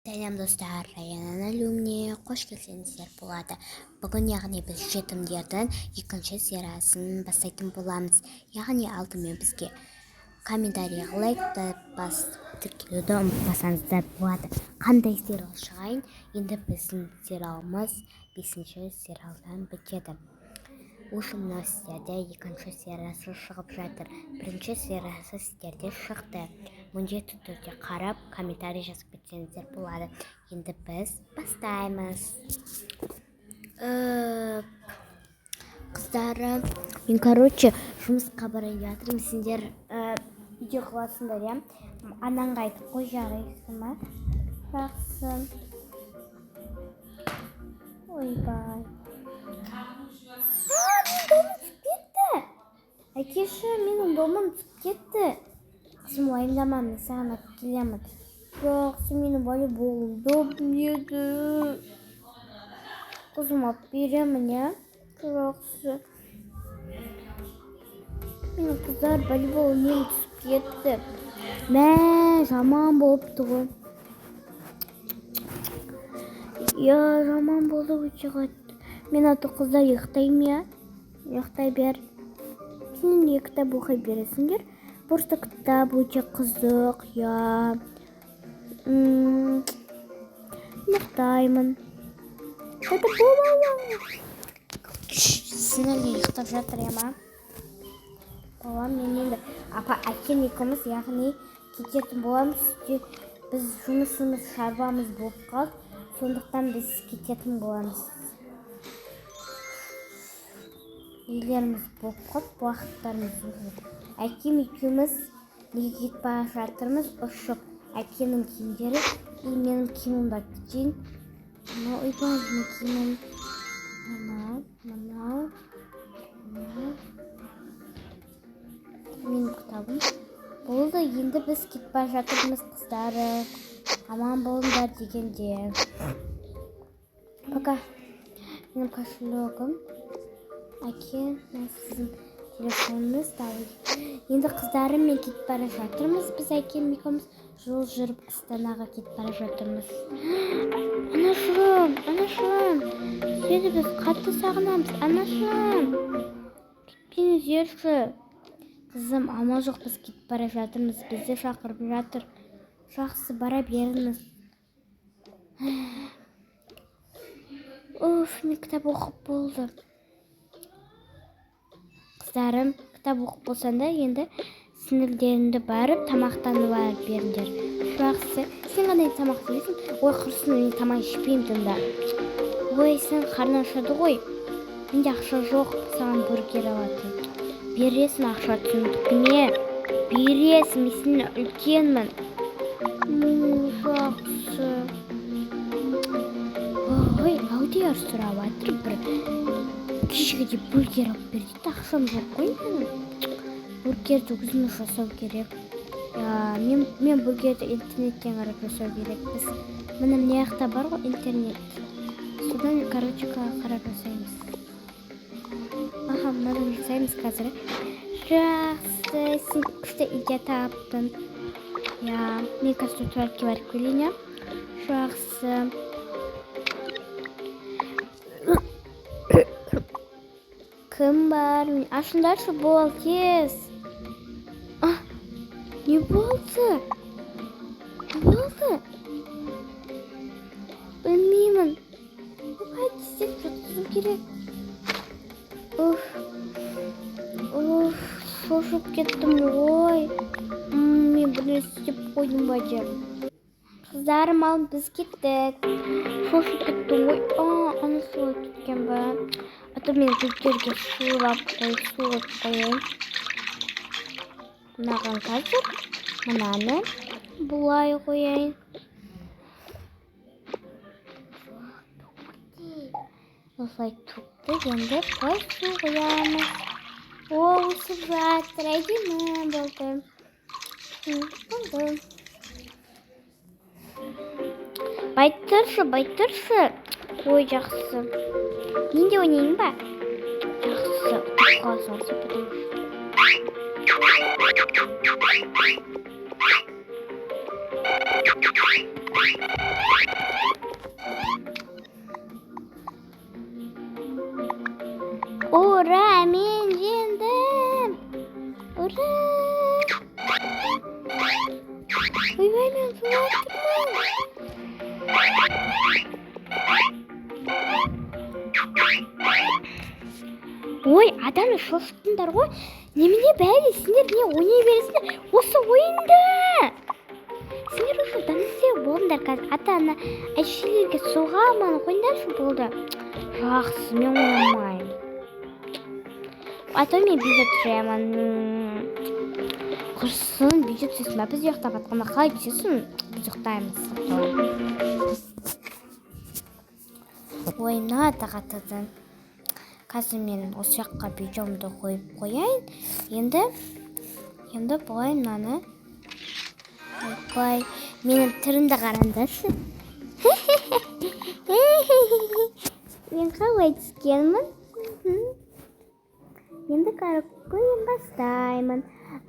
Сәлем, достар! Раяна әлеміне қош келсеңіздер болады. Бүгін, яғни, біз жетімдердің екінші сериясын бастайтын боламыз. Яғни, алдымен бізге комментарийға лайкты басып, тіркелуді ұмытпасаңыздар болады. Қандай сериал шығайын? Енді біздің сериалымыз бесінші сериалдан бітеді. Уже мынау сіздерде екінші сериясы шығып жатыр. Бірінші сериясы сіздерде шықты. Міндетті түрде қарап, комментарий жазып кетсеңіздер болады. Енді біз бастаймыз. Қыздарым, мен, короче, жұмысқа барайын деп жатырмын. Сендер үйде қаласыңдар, иә? Анаңға айтып қой, жарайсың ма? Жақсы. Ойбай, а, менің домым түсіп кетті! Әкеші, менің домым түсіп кетті. Қызым, уайымдама, мен саған алып келемін. Жоқ, сен менің волейболымды еді. Қызым, алып беремін, иә? Жақсы. Менің, қыздар, волейбол нем түсіп кетті. Мә, жаман болыпты ғой. Иә, жаман болды өте қатты. Мен аты, қыздар, ұйықтаймын, иә? Ұйықтай бер. Сен не, кітап оқи бересіңдер? Просто кітап өте қызық, иә. Ұйықтаймын. Это болмалы. Сіңілі ұйықтап жатыр, иә ма? Балам, мен енді апа, әкем екеуміз, яғни, кететін боламыз. Біз жұмысымыз, шаруамыз болып қалды, сондықтан біз кететін боламыз. Үйлеріміз болып қалды, уақыттарымыз. Әкем екеуміз неге кетіп бара жатырмыз? Ұшып. Әкемнің киімдері и менің киімімді алып кетейін. Мынау, ойбай, менің киімім. Мынау, мынау, мынау менің кітабым болды. Енді біз кетіп бара жатырмыз, қыздары. Аман болыңдар дегенде, пока. Менің кошелегім, әке, мына сіздің телефоныңыз. Давай. Енді, қыздарым, мен кетіп бара жатырмыз. Біз әкем екеуміз жол жүріп Астанаға кетіп бара жатырмыз. Анашым, анашым, сені біз қатты сағынамыз. Анашым, кетпеңіздерші. Қызым, амал жоқ, біз кетіп бара жатырмыз, бізді шақырып жатыр. Жақсы, бара беріңіз. Уф, мен кітап оқып болды. Қыздарым, кітап оқып болсаңдар, енді сіңілдеріңді барып тамақтанып алып беріңдер. Жақсы. Сен қандай тамақ жейсің? Ой, құрысын, мен тамақ ішпеймін тында. Ой, сен қарның ашады ғой. Менде ақша жоқ саған бургер алатын. Бересің ақша, түсіндің ме? Бересің, мен сенен үлкенмін. Жақсы. Ой, Алдияр сұрап жатыр, бір кешегідей бургер алып бер дейді. Ақшам жоқ қой менің. Бургерді өзіміз жасау керек. Я, мен бургерді интернеттен қарап жасау керекпіз. Міне, мына жақта бар ғой интернет. Содан, короче, қарап жасаймыз. Аха, мынадан жасаймыз қазір. Жақсы, сен күшті идея таптың. Иә, мен қазір туалетке барып келейін, иә? Жақсы. Кім бар? Ашыңдаршы, бол, тез. А, не болды? Не болды? Білмеймін. Ойбай, тезірек жатқызу керек. Уф. Уф, шошып кеттім ғой. Мен бір нәрсе істеп қойдым ба деп. Қыздарым, ал біз кеттік. Шошып кеттім ғой. А, ана солай кеткен ба? А то мен гүлдерге сулап қой, су қойып қояйын. Мынаған қазір мынаны былай қояйын. Осылай төктік, енді былай су құямыз. О, өсіп жатыр, әдемі болды. Болды. Байттыршы, байттыршы. Ой, жақсы. Мен де ойнайын ба? Жақсы, ұтып қаласың, потому что. Ура, мен жеңдім! Ура! Ойбай, мен ұтылып тұрмын. Ой, адамды шошыттыңдар ғой. Немене бәрі сендер не ойнай бересіңдер осы ойынды? Сендер уже дәмсіздеу болдыңдар қазір. Ата-ана, әже-шешелерге соғамын, қойыңдаршы болды. Жақсы, мен ойнамаймын. А то мен видео түсіремін. Құрсын, видео түсесің ба? Біз ұйықтап жатқанда қалай түсесің? Біз ұйықтаймыз. Ой, мына тағатыдан. Қазір мен осы жаққа видеомды қойып қояйын. Енді былай мынаны. Ойбай, менің түрімді қараңдаршы. Мен қалай түскенмін? Енді ойын бастаймын.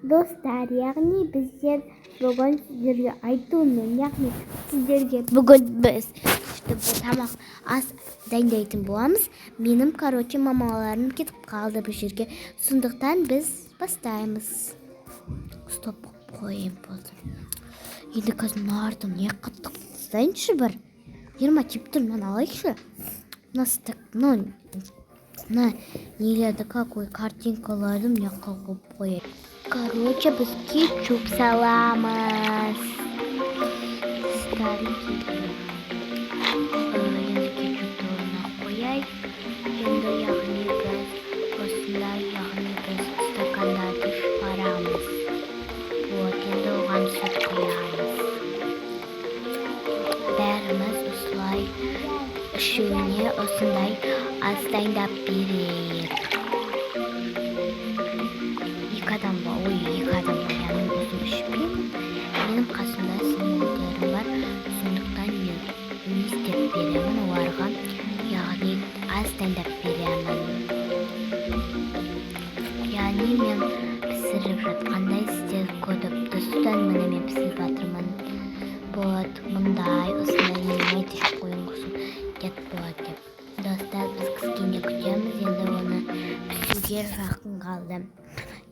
Достар, яғни біздер бүгін сіздерге айтумен, яғни сіздерге бүгін біз күшті тамақ ас дайындайтын боламыз. Менің, короче, мамаларым кетіп қалды бұл жерге. Сондықтан біз бастаймыз. Стоп қойып болды. Енді қазір нарды не қатты тастайыншы бір. Ерма тиіп тұр, мынаны алайықшы. Мына стік, мына нелерді, какой картинкаларды мына жаққа қойып қояйық. Короче, біз кетчуп саламыз. Старенький. Енді кетчупты орнына қояйық. Енді, яғни біз осындай, яғни біз стакандарды шығарамыз. Вот, енді оған сүт құямыз. Бәріміз осылай үшеуіне осындай ас дайындап берейік. Екі адам ба? Ой, екі адам ба? Яғни өзім ішпеймін. Менің қасымда сіңілдерім бар. Сондықтан мен не істеп беремін оларға, яғни ас дайындап беремін. Яғни мен пісіріп жатқандай сіздер көріп тұрсыздар, міне мен пісіріп жатырмын. Вот, мындай, осындай мен майды ішіп қоюым құрсын, ұят болады деп. Достар, біз кішкене күтеміз, енді оны пісуге жақын қалды.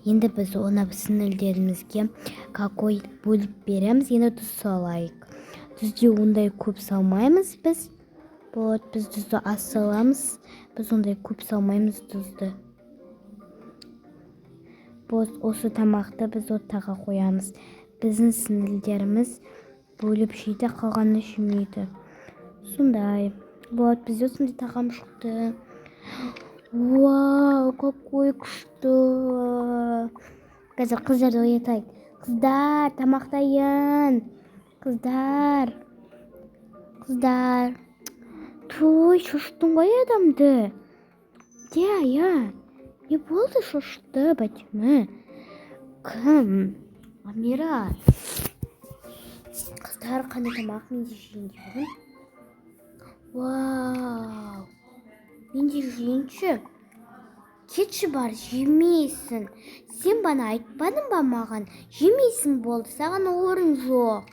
Енді біз оны сіңілдерімізге какой бөліп береміз. Енді тұз салайық. Тұзды ондай көп салмаймыз біз. Вот, біз тұзды аз саламыз. Біз ондай көп салмаймыз тұзды. Вот, осы тамақты біз ортаға қоямыз. Біздің сіңілдеріміз бөліп жейді, қалғанын жемейді. Сондай. Вот, бізде осындай тағам шықты. Вау, какой күшті. Қазір қыздарды оятайық. Қыздар, тамақ дайын. Қыздар. Қыздар. Той, шошыттың ғой адамды. Иә, иә. Не болды шошытты, бәтима? Кім? Амира. Қыздар, қандай тамақ, мен де жейін деп едім. Вау. Мен де жейінші. Кетші бар, жемейсің. Сен бана айтпадың ба маған? Жемейсің болды, саған орын жоқ.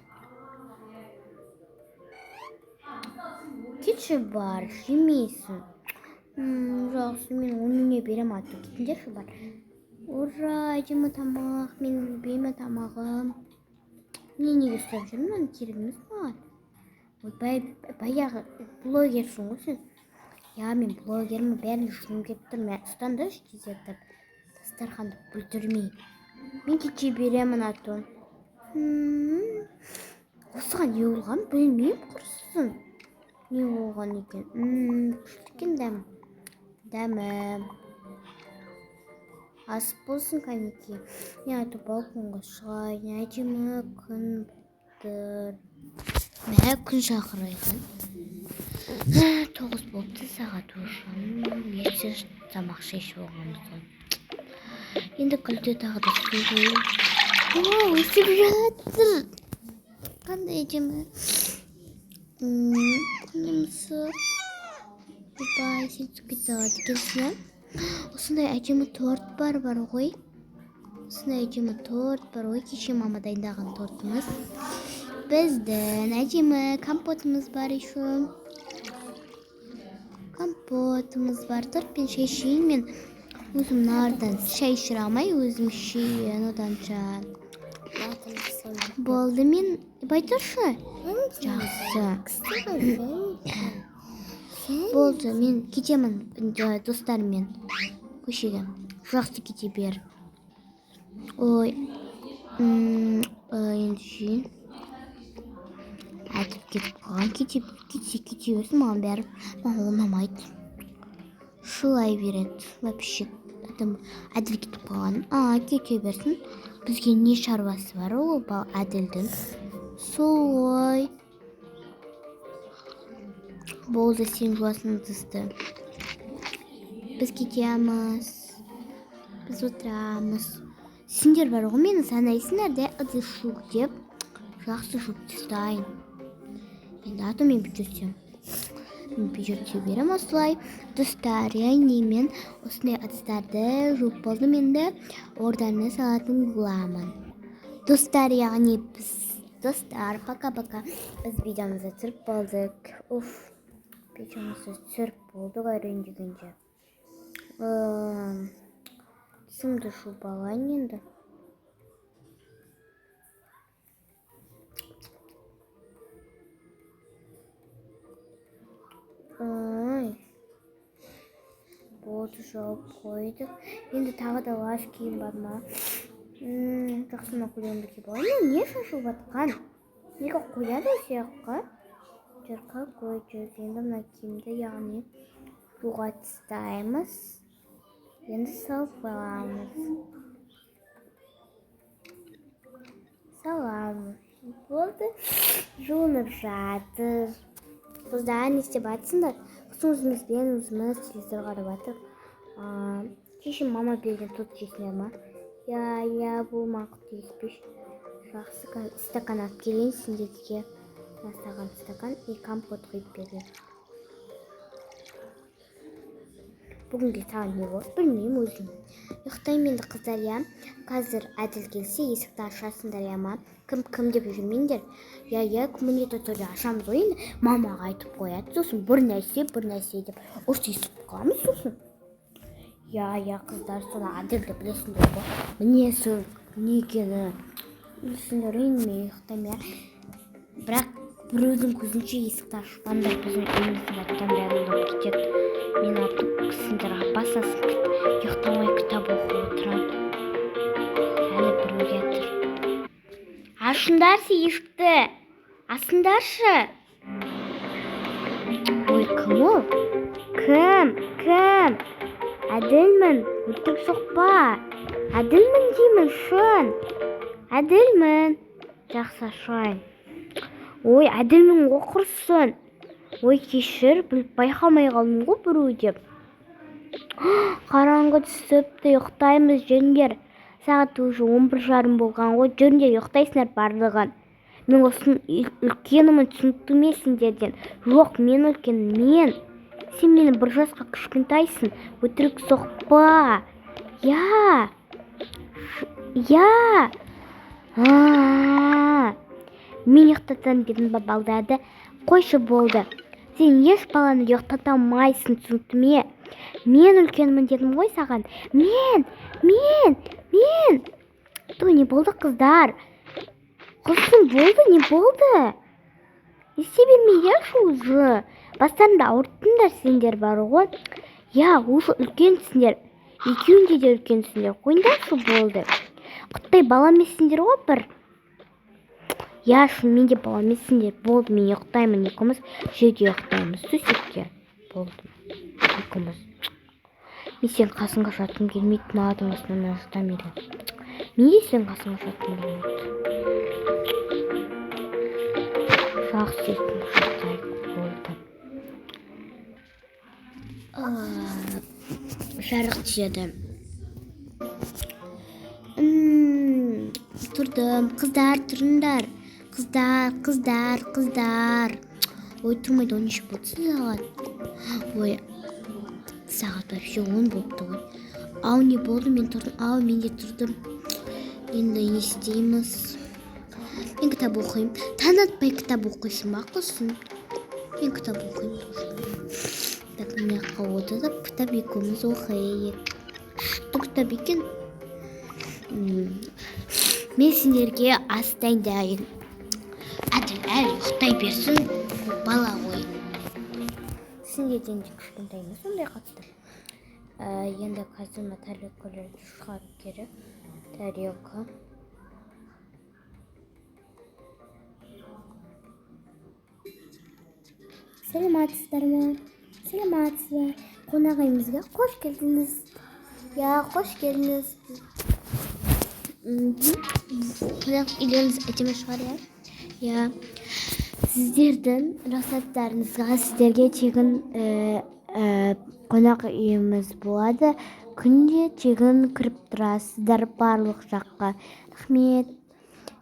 Кетші бар, жемейсің. Жақсы, мен оныңа берем аты. Кетіңдерші бар. Ура, әдемі тамақ, менің любимый тамағым. Мен неге ұстап жүрмін, мынаны керек емес маған. Ойбай, баяғы блогерсің ғой сен. Я, мен блогермін, бәрін жегім келіп тұр. Мә, ұстаңдаршы тездетіп. Дастарханды бүлдірмей. Мен кете беремін ато. Осыған не болған білмеймін құрысын. Не болған екен? Күшті екен дәмі. Дәмі. Ас болсын кәнекей. Мен айтып балконға шығайын. Әдемі күн тұр. Мә, күн шақырайған. 9 болыпты сағат уже. Ерте тамақ шешіп болғанбыз ғой. Енді күлде тағы да су құю. О, өсіп жатыр. Қандай әдемі. Қандай мысық. Ойбай, сен түсіп кете алады екенсің, ә? Осындай әдемі торт бар ғой. Осындай әдемі торт бар ғой. Кеше мама дайындаған тортымыз. Біздің әдемі компотымыз бар еще. Компотымыз бар. Тортпен шай ішейін мен. Өзім нардан шай ішіре алмай, өзім ішейін оданша. Болды, мен бай тұршы. Жақсы. Болды, мен кетемін достарыммен көшеге. Жақсы, кете бер. Ой, енді жейін. Әділ кетіп қалған, кете, кетсе кете берсін, маған бәрі, маған ұнамайды. Шулай береді вообще. Адам Әділ кетіп қалған. А, кете берсін. Бізге не шаруасы бар ол Әділдің? Солай. Болды, сен жуасың ыдысты. Біз кетеміз. Біз отырамыз. Сендер бар ғой, мені санайсыңдар да, ыдыс жу деп. Жақсы, жуып тастайын. Енді а то мен бүйтіп жүрсем. Мен бүйтіп жүре беремін осылай. Достар, яғни мен осындай ыдыстарды жуып болдым, енді орданы салатын боламын. Достар, яғни біз, достар, пока-пока. Біз видеомызды түсіріп болдық. Уф, видеомызды түсіріп болдық әрең дегенде. Тісімді жуып алайын енді. Ай. Болды, жауып қойдық. Енді тағы да лас киім бар ма? Жақсы, мына көйлегімді киіп алайын. Не шашылып жатқан? Неге қояды осы жаққа? Жаққа қойдық. Енді мына киімді, яғни, жууға тастаймыз. Енді салып қоямыз. Саламыз. Болды. Жуынып жатыр. Қыздар, не істеп жатсыңдар? Өзімізбен өзіміз телевизор қарап жатыр. Кеше мама берген торт жейсіңдер ма? Иә, иә, бұл маған тиіспеш. Жақсы, стакан алып келейін сендерге. Мына саған стакан и компот құйып берейін. Бүгінге саған не болды, білмеймін өзім. Ұйықтаймын енді, қыздар, иә. Қазір Әділ келсе, есікті ашасыңдар, иә ма? Кім кім деп жүрмеңдер. Иә, иә, міндетті түрде ашамыз ғой енді. Мамаға айтып қояды, сосын бір нәрсе, бір нәрсе деп ұрсысып қаламыз сосын. Иә, иә, қыздар, соны Әділді білесіңдер ғой. Мінезі не екені. Білесіңдер, енді мен ұйықтаймын, иә. Бірақ біреудің көзінше есікті ашпаңдар, біздің үйіміздің аттан бәрі болып кетеді. Мен артық сендер опасасың, ұйықтамай кітап оқып отырамын. Әлі біреу жатыр. Ашыңдаршы есікті. Ашыңдаршы. Ой, кім ол? Кім? Кім? Әділмін. Өтірік соқпа. Әділмін деймін, шын. Әділмін. Жақсы, ашайын. Ой, Әділмін ғой, құрсын. Ой, кешір, біліп байқамай қалдым ғой біреу деп. Қараңғы түсіпті, ұйықтаймыз, жүріңдер. Сағат уже 11:30 болған ғой, жүріңдер, ұйықтайсыңдар барлығын. Мен осының үлкенімін, түсінікті ме сендерден? Жоқ, мен үлкен, мен. Сен мені бір жасқа кішкентайсың, өтірік соқпа. Я. Я. Мен ұйықтатамын дедім ба балдарды? Қойшы, болды. Сен еш баланы ұйықтата алмайсың, түсінікті ме? Мен үлкенмін дедім ғой саған. Мен, мен, мен. Той, не болды, қыздар? Құрсын, болды, не болды? Не істей бермейдерші уже. Бастарымды ауырттыңдар сендер бар ғой. Я, уже үлкенсіңдер. Екеуінде де үлкенсіңдер. Қойыңдаршы, болды. Құттай бала емессіңдер ғой бір. Я, шынымен де бала емессіңдер. Болды, мен ұйықтаймын. Екеуміз жерде ұйықтаймыз. Төсекке. Болды. Екеуміз. Мен сенің қасыңа жатқым келмейді. Мынаның астына мен жатамын или. Мен де сенің қасыңа жатқым келмейді. Жақсы, екеуміз жатайық. Болды. Жарық түседі. Тұрдым. Қыздар, тұрыңдар. Қыздар, қыздар, қыздар. Ой, тұрмайды, он неше болды сағат? Ой, сағат вообще 10 болыпты ғой. Ау, не болды, мен тұрдым. Ау, мен де тұрдым. Енді не істейміз? Мен кітап оқимын. Таң атпай кітап оқисың ба, құрсын? Мен кітап оқимын тоже. Так, мына жаққа отырып кітап екеуміз оқиық. Бұл кітап екен. Мен сендерге ас дайындайын. Әділ әлі ұйықтай берсін, бала ғой. Сендерден де кішкентай емес, ондай қатты. Енді қазір мына тарелкаларды шығару керек. Тарелка. Саламатсыздар ма? Саламатсыз ба? Қонақ үйімізге қош келдіңіз. Я, қош келдіңіз. Қонақ үйлеріңіз әдемі шығар, иә? Иә. Сіздердің рұқсаттарыңызға сіздерге тегін қонақ үйіміз болады. Күнде тегін кіріп тұрасыздар барлық жаққа. Рахмет.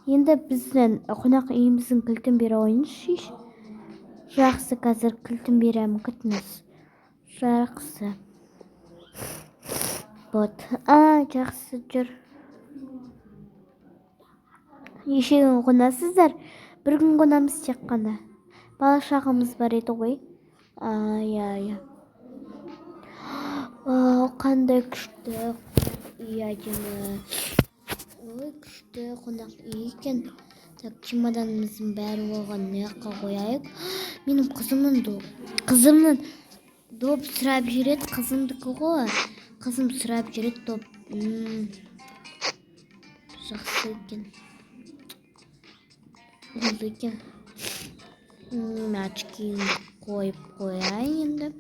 Енді біздің қонақ үйіміздің кілтін бере қойыңызшы. Жақсы, қазір кілтін беремін, күтіңіз. Жақсы. Вот. А, жақсы, жүр. Неше күн қонасыздар? Бір күн қонамыз тек қана. Бала шағамыз бар еді ғой. А, иә, иә. Қандай күшті қонақ үй, әдемі. Ой, күшті қонақ үй екен. Так, чемоданымыздың бәрі болған мына жаққа қояйық. Менің қызымның доп сұрап жүреді, қызымдікі ғой. Қызым сұрап жүреді доп. Жақсы екен. Болды екен. Очкиімді қойып қояйын енді.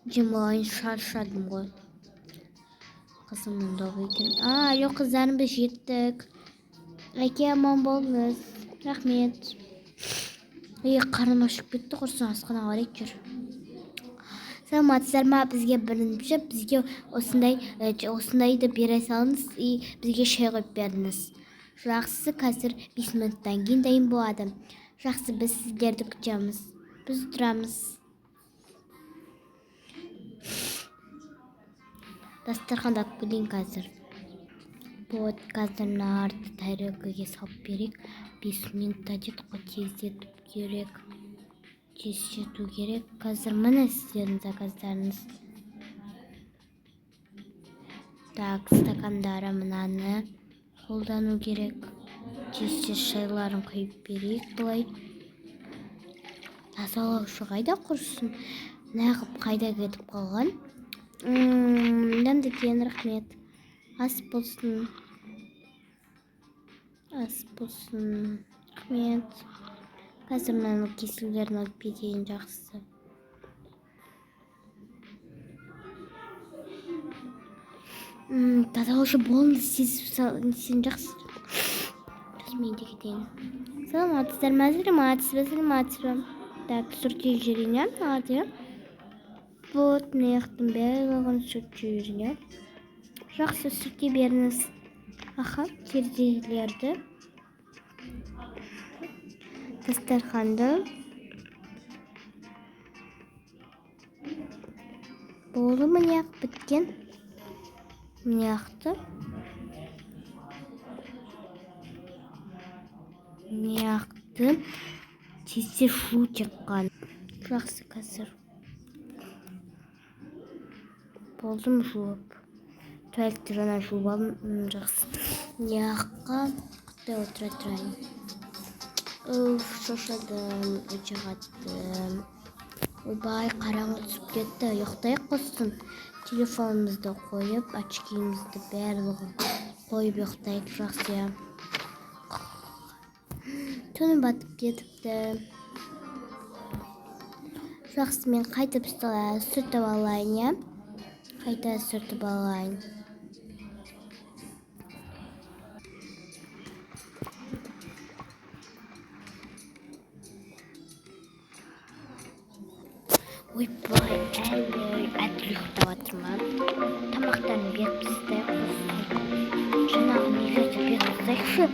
Демалайын, шаршадым ғой. Қызымның добы екен. А, алло, қыздарым, біз жеттік. Әке, аман болыңыз. Рахмет. Ей, қарным ашып кетті, құрсын, асханаға барайық, жүр. Саламатсыздар ма? Бізге бірінші, бізге осындай, осындайды бере салыңыз и бізге шай қойып беріңіз. Жақсы, қазір 5 минуттан кейін дайын болады. Жақсы, біз сіздерді күтеміз. Біз тұрамыз. Дастарханды алып келейін қазір. Вот, қазір мыналарды тарелкаға салып берейік. 5 минутта деді ғой, тездету керек. Тездету керек. Қазір міне сіздердің заказдарыңыз. Так, стакандары мынаны қолдану керек. Тез-тез шайларын құйып берейік былай. Тазалаушы қайда құрсын? Неғып қайда кетіп қалған? Дәмді екен, рахмет. Ас болсын. Ас болсын. Рахмет. Қазір мынаның кеселерін алып кетейін, жақсы. Тазалаушы болыңыз, сен жақсы. Сосын мен де кетейін. Саламатсыздар ма? Саламатсыз ба? Саламатсыз ба? Так, сүртіп жіберейін, иә? Мынаған, иә? Вот, мына жақтың барлығын сүртіп жіберейін, иә? Жақсы, сүрте беріңіз. Аха, терезелерді. Дастарханды. Болды, міне біткен. Мына жақты. Мына жақты тез-тез жуу тек қана. Жақсы, қазір. Болдым жуып. Туалетті жаңа жуып алдым. Жақсы. Мына жаққа құттай отыра тұрайын. Уф, шаршадым, өте қатты. Ойбай, қараңғы түсіп кетті. Ұйықтайық құрсын. Телефонымызды қойып, очкиімізді барлығын қойып ұйықтайық, жақсы, иә. Түн батып кетіпті. Жақсы, мен қайтып сүртіп алайын, иә? Қайта сүртіп алайын. Ойбай, әлі әділ ұйықтап жатыр ма? Тамақтарын беріп тастайық құрсын. Жаңағы нелерді беріп тастайықшы.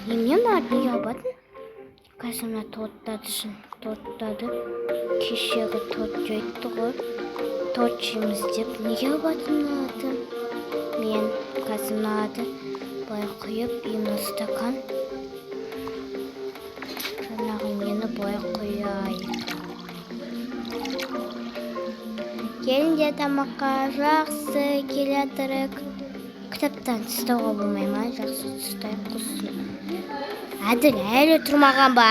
Немене мына неге алып? Қазір мына торттарды шын торттарды кешегі торт жойытты ғой. Торт жейміз деп неге алып мыналарды? Мен қазір мыналарды былай құйып, и мына стакан. Былай қояйық. Келіңдер тамаққа. Жақсы, келе жатырық. Кітаптан тастауға болмай ма? Жақсы, тастайық құрсын. Әділ әлі тұрмаған ба?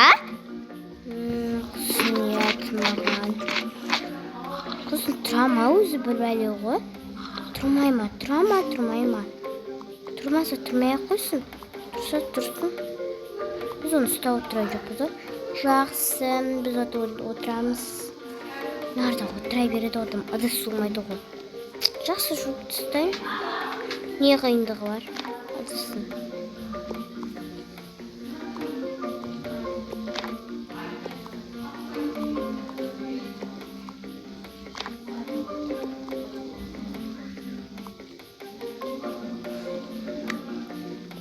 Құрсын, иә, тұрмаған. Құрсын, тұра ма өзі, бір бәле ғой. Тұрмай ма? Тұра ма, тұрмай ма? Тұрмаса, тұрмай ақ қойсын. Тұрса, тұрсын. Біз оны ұстап отырған жоқпыз ғой. Жақсы, біз отырамыз. Нарда отыра береді ғой, ыдыс жумайды ғой. Жақсы, жуып тастайын. Не қиындығы бар ыдыстың?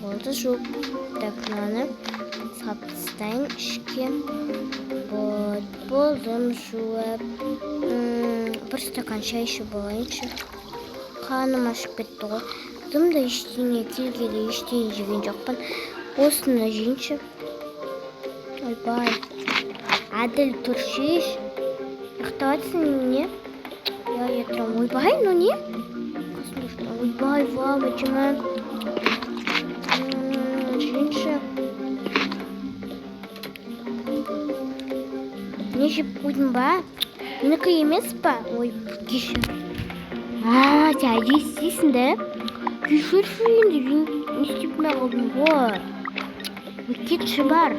Болды, жуып. Так, мынаны салып тастайын ішке. Вот, болдым жуып. Бір стакан шай ішіп алайыншы. Қарным ашып кетті ғой. Дым да ештеңе, келгелі ештеңе жеген жоқпын. Осыны жейінші. Ойбай. Әділ, тұршы. Ұйықтап жатсың не? Иә, иә, тұрамын. Ойбай, мынау не? Қасымда жүр. Ойбай, вау, әдемі. Жейінші. Не жеп қойдың ба? Менікі емес па? Ой, кешір. А, сен әдейі істейсің да? Кешірші енді, мен не істеп қоймай қалдым ғой. Ой, кетші бар.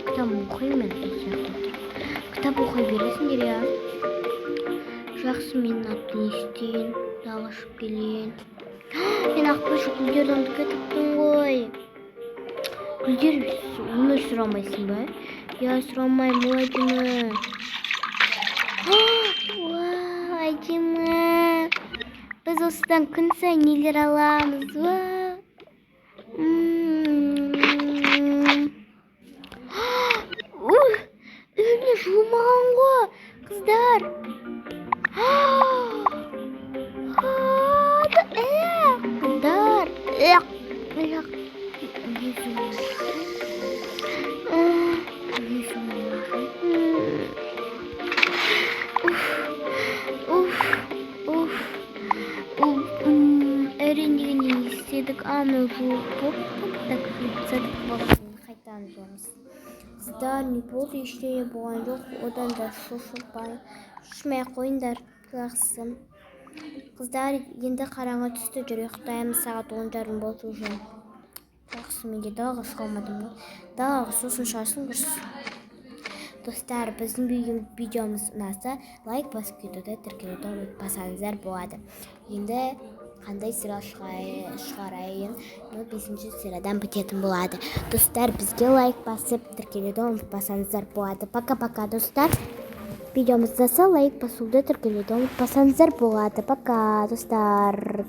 Кітап оқимын мен бұл сияқты отырып. Кітап оқи бересіңдер, иә. Жақсы, мен аты не істейін? Далаға шығып келейін. Мен ақбөші гүлдерді ұмытып кетіппін ғой. Гүлдер өмір сүре алмайсың ба? Иә, сүре алмаймын, ой, әдемі. Уау, әдемі. Біз осыдан күн сайын нелер аламыз? Уау. Ух, үйіне жуылмаған ғой, қыздар. Қыздар. Эх, эх. Не жуылмаған? Не жуылмаған? Уф, уф, уф. Уф, әрең дегенде не істедік? Аны жуып болыпты. Так, жуып тастадық, болды, қайтадан жуамыз. Қыздар, не болды? Ештеңе болған жоқ. Одан да шошымай ақ қойыңдар. Жақсы. Қыздар, енді қараңғы түсті, жүр ұйықтаймыз. Сағат 10:30 болды уже. Жақсы, мен де далаға шыға алмадым ғой. Далаға сосын шығасың дұрыс. Достар, біздің видеомыз ұнаса, лайк басып кетуді, тіркелуді ұмытпасаңыздар болады. Енді қандай сериал шығарайын? Ну, 5-ші сериядан бітетін болады. Достар, бізге лайк басып, тіркелуді ұмытпасаңыздар болады. Пока-пока, достар. Видеомыз ұнаса, лайк басуды, тіркелуді ұмытпасаңыздар болады. Пока, достар.